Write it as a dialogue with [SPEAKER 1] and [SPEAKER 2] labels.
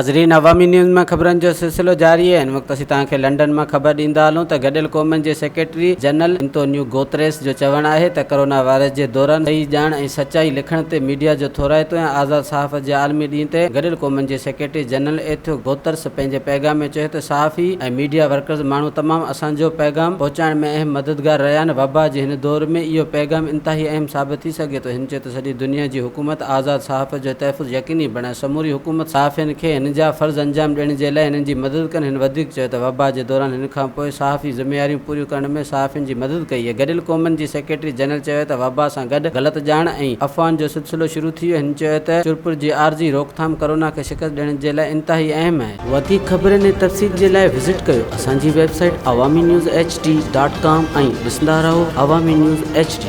[SPEAKER 1] ناظرين عوامي نيوز مان خبرن جو سلسلو جاري آهي هن وقت اسين توهان کي لنڊن مان خبر ڏيندا هلون ته گڏيل قومن جي سيڪريٽري جنرل انتونيو گوتريس جو چوڻ آهي ته ڪرونا وائرس جي دوران صحيح ڄاڻ ۽ سچائي لکڻ تي ميڊيا جو ٿورائتو آهيان آزاد صحافت جي عالمي ڏينهن تي گڏيل قومن جي سيڪريٽري جنرل ايٿيو گوترس پنهنجي پيغام ۾ چيو ته صحافي ۽ ميڊيا ورڪرز ماڻهو تمام اسان جو پيغام پهچائڻ ۾ اهم مددگار رهيا آهن وبا جي هن دور ۾ اهو پيغام انتهائي اهم ثابت ٿي سگهي ٿو هن چيو ته سڄي دنيا جي حڪومت آزاد صحافت جو تحفظ يقيني بڻائي. سموري حڪومت صحافين کي هن جا فرض انجام ڏيڻ جي لاء هنن جي مدد ڪن. هن وڌيڪ چيو ته وبا جي دوران هن کان پوء صحافي ذميواريون پوريون ڪرڻ ۾ صحافين جي مدد ڪئي آهي. گڏيل قومن جي سيڪريٽري جنرل چيو ته وبا سان گڏ غلط ڄاڻ ۽ افواهن جو سلسلو شروع ٿي ويو. هن چيو ته چرپر جي عارضي روڪٿام ڪرونا کي شڪست ڏيڻ جي لاء انتهائي اهم آهي. وڌيڪ خبرن ۽ تفصيل جي لاء وزٽ ڪيو اسان جي website Awami news H D dot com ۽ ڏسندا رهو عوامي نيوز ايڇ ڊي.